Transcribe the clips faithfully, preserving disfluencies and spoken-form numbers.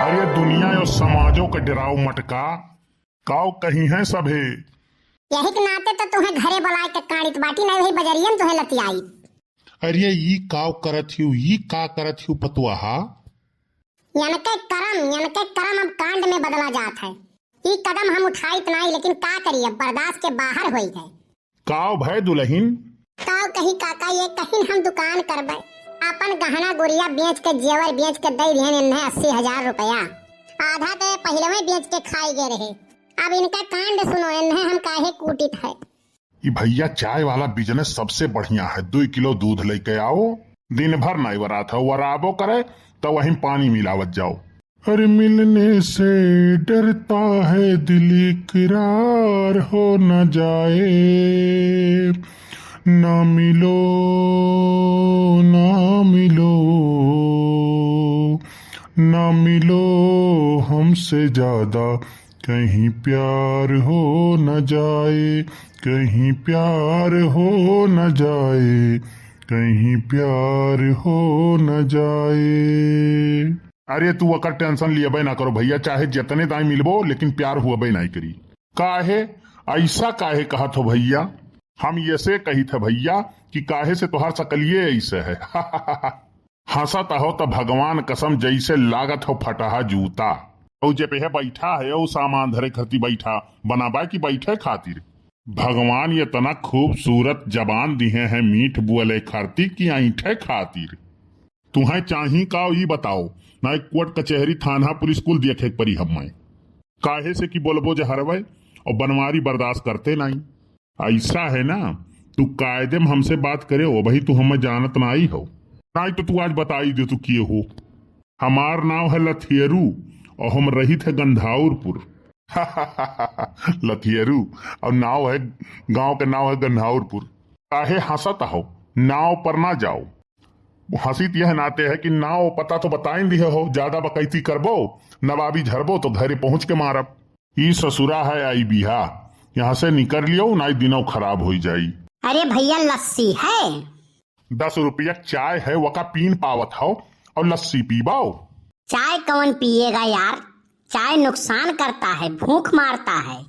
अरे दुनिया और समाजों के डराओ मटका, काव कही है सभे। यही के नाते तो तुहे घरे बुलाए के काढ़ित बाटी, नहीं वही बजरिया में तुहे लतियाई। अरे ई काव करत हिउ, ई का करत हिउ पतुआहा? यनके करम, यनके करम अब कांड में बदला जात है। ई कदम हम उठाइत नाई, लेकिन का करी, अब बर्दाश्त के बाहर होई गए। काव भय दुलहिन? काव कही काका, ये कहिन हम दुकान करबे, अपन गहना गुरिया बेच के, जेवर बेच के दे दिहन इन्हें अस्सी हजार रुपया। आधा तो ये पहले में बेच के खाए गए रहे। अब इनका कांड सुनो, इन्हें हम काहे कूटित है। ई भैया चाय वाला बिजनेस सबसे बढ़िया है। दुई किलो दूध लेके आओ, दिन भर नाई वरात है, वराबो करे तो वहीं पानी मिलावत जाओ। अरे मिलने से डरता है दिल, इकरार हो न जाए। ना मिलो, ना मिलो, ना मिलो हमसे ज्यादा, कहीं प्यार हो न जाए, कहीं प्यार हो न जाए, कहीं प्यार हो न जाए। अरे तू ओकर टेंशन लियबे ना करो भैया, चाहे जितने दाई मिलबो, लेकिन प्यार हुअबे नाई करी। काहे? ऐसा काहे कहत हो भैया? हम ऐसे कहित है भैया कि काहे से तोहार सकलिए ऐसे है। हंसत हो त भगवान कसम जैसे लागत हो फटहा जूता। और जे पे है बैठा है, वो सामान धरे खरती बैठा, बनाबा कि बैठे खातिर। भगवान इतना खूबसूरत जबान दिहे हैं मीठ बोले खरती कि ऐंठे खातिर। तुहें चाही का, ई बताओ? ना एक कोर्ट कचहरी, थाना, पुलिस कुल देखे के परी हमें। काहे से कि बोलबो जहरवे और बनवारी बर्दाश्त करते नाई। ऐसा है ना, तू कायदे में हमसे बात करे हो, वही तू हमें जानत नाई हो। नाई तो तू आज बताई दे तू किए हो। हमार नाव है लथियरू और हम रहित है गंधाउरपुर। लथियरू और नाव है, गांव के नाव है गंधाउरपुर। काहे हंसत हो? नाव पर ना जाओ। हंसी त यह नाते है कि नाव पता तो बताइन दिहे हो, ज्यादा बकैती करबो, नवाबी झरबो तो घरे पहुंच के मारब। ई ससुरा है आई बिहा, यहाँ से निकर लियो, नाई दिनों खराब होई जाई। अरे भैया लस्सी है? दस रुपया चाय है, वका पीन पावत हो और लस्सी पीबाओ? चाय कौन पिएगा यार, चाय नुकसान करता है, भूख मारता है।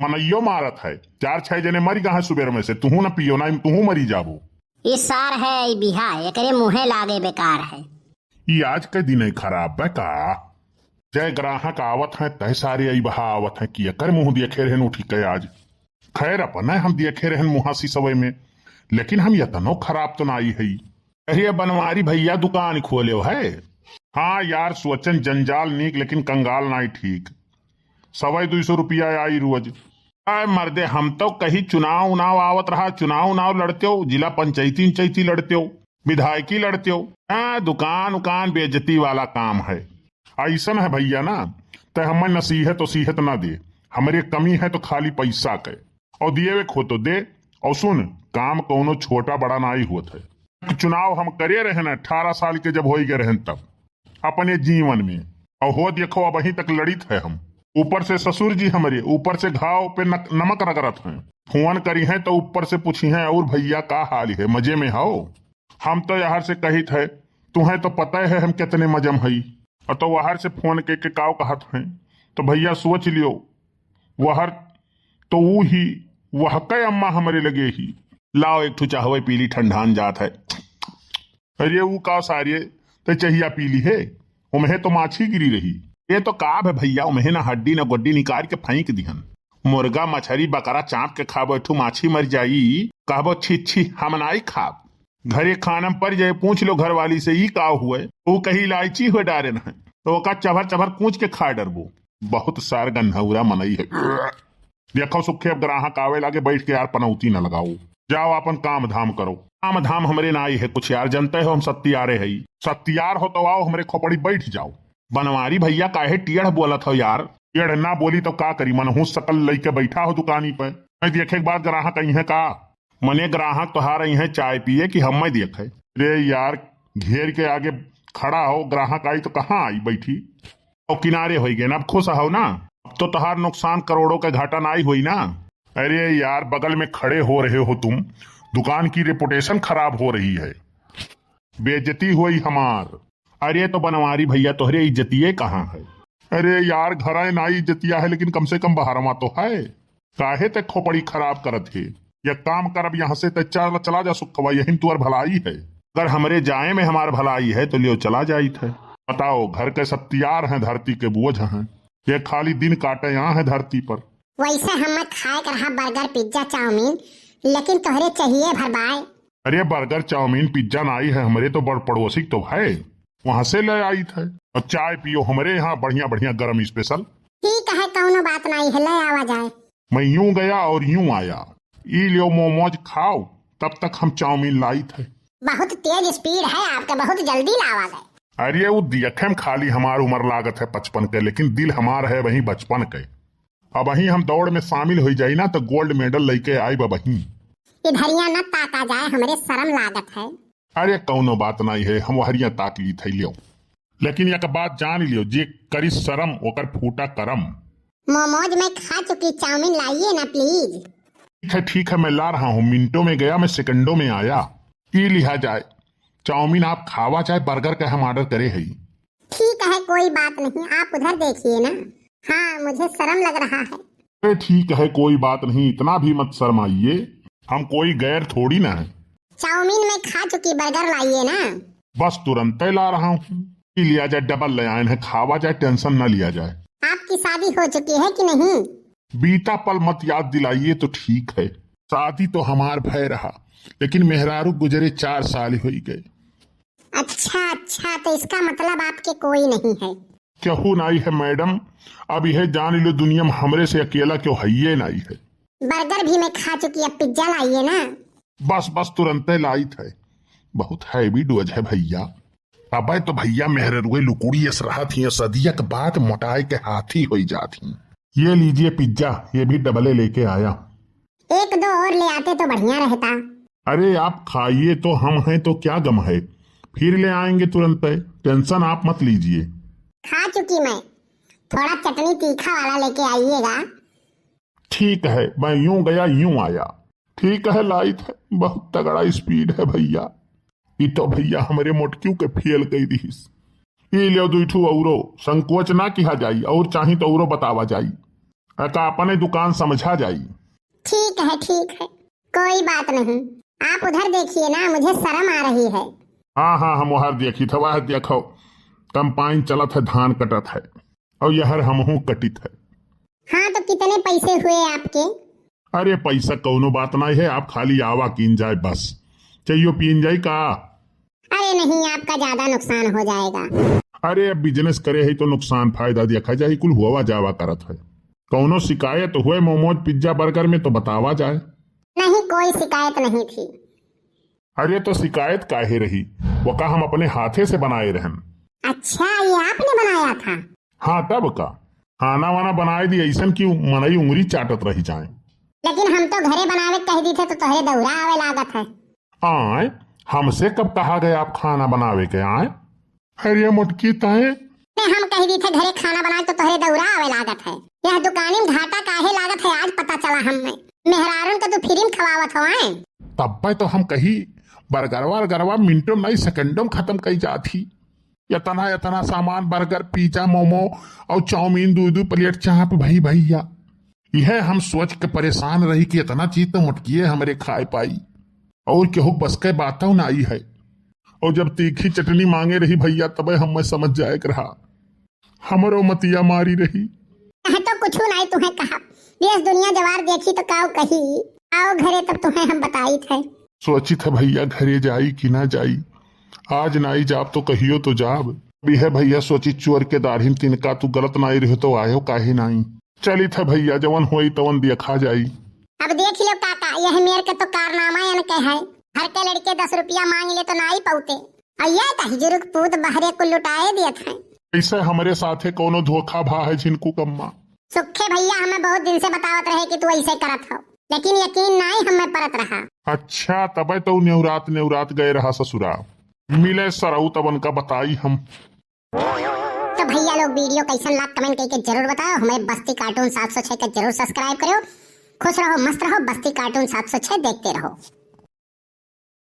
मनइयो मारत है, चार छह जने मरी गा है सुबेर में से, तुहू न पियो ना, तुहू मरी जाबो। ई सार है, ई बिहा, एकरे मुँहे लागे बेकार है। ई आज के दिन खराब बा का? जय ग्राहक आवत हैं, तय सारे आई बहा आवत हैं कि एकर मुँह देखे रहन उठी के आज। खैर, अपने हम देखे रहन मुँहा सिसवे में, लेकिन हम यतनो खराब तो नाई हई। अरे बनवारी भैया दुकान खोले है? हाँ यार, सोचन जंजाल नीक, लेकिन कंगाल नाई ठीक। सवाई दुई सौ रुपया आई रोज। आय मर्दे, हम तो कही चुनाव उनाव आवत रहा, चुनाव उनाव लड़ते हो, जिला पंचायती उंचायती लड़ते हो, विधायकी लड़ते हो। हाँ, दुकान उकान बेइज्जती वाला काम है। ऐसन है भैया ना, तय हमें नसीहत वसीहत ना दे, हमरे कमी है तो खाली पैसा के, और दिए वे खो तो दे। और सुन, काम कौनो छोटा बड़ा नाई होत है। चुनाव हम करे रहन अठारह साल के जब होई गए रहन तब, अपने जीवन में, और हो देखो अबहीं तक लड़ित है हम। ऊपर से ससुर जी हमरे ऊपर से घाव पे नक-, नमक रगड़त हैं। फोन करी हैं तो ऊपर से पूछी हैं, "और भैया का हाल है, मजे में हो?" हम तो यहर से कहित है, "तुहें तो पता है हम कितने मजम हई।" और तो वहर से फोन के, के काव कहत हैं, तो भैया सोच लियो, वहर तो ऊ ही, वह कै अम्मा हमरे लगे ही। लाओ एक ठो चाहवे पीली, ठंडान जात है। अरे ऊ का सारे, ते चहिया पीली है, ओम्हे तो माछी गिरी रही। ये तो काब है भैया, ओम्हे ना हड्डी ना गोड्डी निकाल के फेंक दिहन। मुर्गा मछरी बकरा चाप के खाबो, एक ठो माछी मर जाई, कहबो छी छी हम नाई खाब। घरे खाना में पड़ जाए, पूछ लो घरवाली से, "ई का हुए?" वो कही, "इलायची हुए डारे न है," तो ओका चभर चभर कूच के खा डरबो। बहुत सार गन्हौरा मनई है। देखो सुखे, अब ग्राहक आवे लागे, बैठ के यार पनौती न लगाओ, जाओ अपन काम धाम करो। काम धाम हमरे ना आई है कुछ यार, जनते हो हम सत्तियारे हई। सत्तियार हो तो आओ हमरे खोपड़ी बैठ जाओ। बनवारी भैया काहे टेढ़ बोलत हो यार? टेढ़ ना बोली तो का करी, मनहूस सकल लइके बैठा हो दुकानी पे। मैं देखे के बाद ग्राहक आई है का? मने ग्राहक तोहार अइहें चाय पिए कि हम्मे देखे? रे यार, घेर के आगे खड़ा हो, ग्राहक आई तो कहाँ आई बैठी? और किनारे होई गए ना, अब खुश हो ना? अब तो तोहार नुकसान करोड़ों के घाटा ना आई होई ना? अरे यार, बगल में खड़े हो रहे हो तुम, दुकान की रेपुटेशन खराब हो रही है, बेइज्जती हुई हमार। अरे तो बनवारी भइया, तोहरे इज्जतिये कहाँ है? अरे यार, घरे नाई इज्जतिया है, लेकिन कम से कम बहरवा तो है। काहे ते खोपड़ी खराब करत हे? या काम करब यहाँ से, ते चल, चला जा सुखवा, यही तुअर भलाई है। अगर हमरे जाए में हमार भलाई है तो लियो चला जाइत है। बताओ, घर के सब तियार हैं, धरती के बोझ हैं, ये खाली दिन काटे यहाँ है धरती पर। वैसे हमें खाए के रहा बर्गर, पिज्जा, चाउमीन, लेकिन तोहरे चाहिए भर बाय। अरे बर्गर, चाउमीन, पिज्जा नाई है, हमरे तो बड़ पड़ोसी तो है, वहाँ से ले आइत है। और चाय पियो हमरे यहाँ बढ़िया बढ़िया गरम स्पेशल। ठीक है, कौनो बात नाई है, ले आवा जाए। मैं यूं गया और यूं आया। ई लियो मोमोज खाओ, तब तक हम चाउमीन लाइत है। बहुत तेज स्पीड है आपके, बहुत जल्दी लावा गए। अरे वो दियखे में खाली हमार उम्र लागत है पचपन के, लेकिन दिल हमार है वही बचपन के। अबहीं हम दौड़ में शामिल होइ जाई ना, तो गोल्ड मेडल लइके आइब अबहीं। इधरिया न ताका जाए, हमरे शरम लागत है। अरे कौनो बात नाई है, हम वहरिया ताक ली थई लियो। लेकिन एक बात जान लियो, जे करी शरम ओकर फूटा करम। मोमोज मैं खा चुकी, चाउमीन लाइए ना प्लीज। ठीक है, ठीक है, मैं ला रहा हूँ, मिनटों में गया, मैं सेकंडों में आया। ई लिहा जाए, चाउमीन आप खावा चाहे बर्गर का हम ऑर्डर करे हई। ठीक है, कोई बात नहीं, आप उधर देखिए ना। हाँ, मुझे शर्म लग रहा है। अरे ठीक है, कोई बात नहीं, इतना भी मत शर्माइए, हम कोई गैर थोड़ी ना है। चाउमीन मैं खा चुकी, बर्गर लाइए ना। बस तुरंत ही ला रहा हूँ। ई लिया जाए, डबल ले आए हैं, खावा जाए, टेंशन ना लिया जाए। आपकी शादी हो चुकी है कि नहीं? बीता पल मत याद दिलाइए तो ठीक है। शादी तो हमार भय रहा, लेकिन मेहरारू गुजरे चार साल होई गए। अच्छा, अच्छा, तो इसका मतलब आपके कोई नहीं है? केहू नाई है मैडम, अब यह जान लो दुनिया में हमरे से अकेला केहू हइये नाई है। बर्गर भी मैं खा चुकी, अब पिज्जा लाइए ना। बस, बस, तुरंते लाइत है। बहुत हैवी डोज है भइया। अबे तो भइया मेहररुए लुकुड़ी अस रहत ही, सदिया के बाद मोटाए के हाथी होई जात ही। ये लीजिए पिज्जा, ये भी डबले लेके आया। एक दो और ले आते तो बढ़िया रहता। अरे आप खाइए तो, हम हैं तो क्या गम है, फिर ले आएंगे तुरंत, टेंशन आप मत लीजिए। खा चुकी मैं, थोड़ा चटनी तीखा वाला लेके आइएगा। ठीक है, मैं यूं गया यूं आया। ठीक है, लाइत है, बहुत तगड़ा स्पीड है भइया। ई तो भइया हमरे मोटकियों के फेल कई दिहिस। ई लेव दुई ठू औरो, संकोच ना किहा जाई, और चाही तो औरो बतावा जाई। एका अपने दुकान समझा जाई। ठीक है, ठीक है, कोई बात नहीं, आप उधर देखिए ना, मुझे शर्म आ रही है। हाँ, हाँ, हम उहर देखी थे, वह देखो, कंपाइन चलत है, धान कटत है, और यहर हमहू कटित है। हाँ, तो कितने पैसे हुए आपके? अरे, पैसा कौनो बात नहीं है, आप खाली आवा कीन जाए बस। चाहियो पीन जाई का? अरे नहीं, आपका ज्यादा नुकसान हो जाएगा। अरे, अब बिजनेस करे है तो नुकसान फायदा देखा जाए, कुल हुआ जावा करत है। कौनो शिकायत हुए मोमोज, पिज्जा, बर्गर में तो बतावा जाए। नहीं, कोई शिकायत नहीं थी। अरे, तो शिकायत काहे रही, वो का हम अपने हाथे से बनाए रहन। अच्छा, ये आपने बनाया था? हाँ, तब का, खाना वाना बनाए दी, ऐसन क्यों मनई उंगली चाटत रही जाए। लेकिन हम तो घरे बनावे कह दी थे तो तोहरे दौरा आवे लागत है। आए, हमसे कब कहा गया आप खाना बनावे के? आए, अरे मोटकी ताए। ने हम कह दी थे घरे खाना बनाए तो तोहरे दौरा आवे लागत है। यह दुकानी में घाटा काहे लागत है, आज पता चला हमें। मेहरारून के तू फ्री में खवावत हो, आए। तब्बे तो हम कही, बर्गरवा वर्गरवा मिनटों नहीं सेकंडों में खत्म कई जात ही। इतना इतना सामान, बर्गर, पिज्जा, मोमो और चाउमीन, दू दू प्लेट चाप, भाई भैया, यह हम सोच के परेशान रही कि इतना चीज तो मोटकिए हमरे खाए पाई और केहू बस के बातों ना आई है। और जब तीखी चटनी मांगे रही भैया, तबे हम मैं समझ जाए के रहा, हमरो मतिया मारी रही। कहे तो कुछ नहीं तुम्हें कहा, देश दुनिया जवार देखी तो काऊ कही। आओ घरे तब तुम्हें हम बताई थे। सोचित है भैया घरे जाई कि ना जाई। आज नाई जाब तो कहियो तो जाब। अब यह भैया सोची चोर के दाढ़ी में तिनका तू गलत नाई रहो तो आयो काहे नाई। चलित है भैया जवन होई तवन देखा जाई। अब देख लो काका, यह मेर के तो कारनामा यन के है। घर के लड़के दस रुपया मांग ले तो नाई पौते। और ये कही जुरुक पूत बहरे को लुटाए दियत है। ऐसे हमरे साथे कोनो धोखा भा है झिनकू कम्मा। सुखे भैया हमें बहुत दिन से बतावत रहे कि तू ऐसे करत हो, लेकिन यकीन नाई हमें परत रहा। अच्छा, तबे तो नेउरात नेउरात गए रहा ससुरा। मिले सरऊ तब उनका बताई हम। तो भैया लोग वीडियो कैसन लाग कमेंट करके जरूर बताओ। हमें बस्ती कार्टून सात सौ छह का जरूर सब्सक्राइब करो। खुश रहो, मस्त रहो, बस्ती कार्टून सात सौ छह देखते रहो।